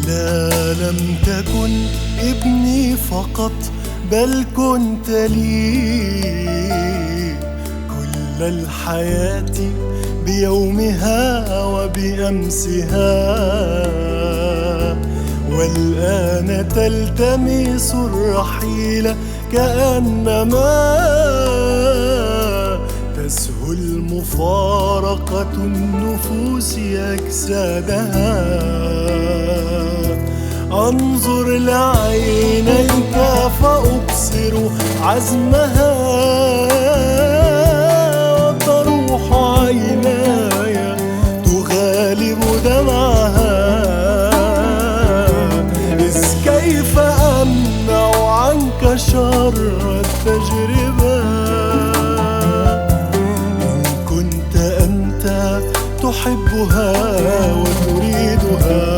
لا، لم تكن ابني فقط، بل كنت لي كل الحياة بيومها وبأمسها. والآن تلتمس الرحيل كأنما تسهو المفارقة النفوس أجسادها. أنظر لعينيك فأبصر عزمها، وتروح عيناي تغالب دمعها. إذ كيف أمنع عنك شر التجربة إن كنت أنت تحبها وتريدها؟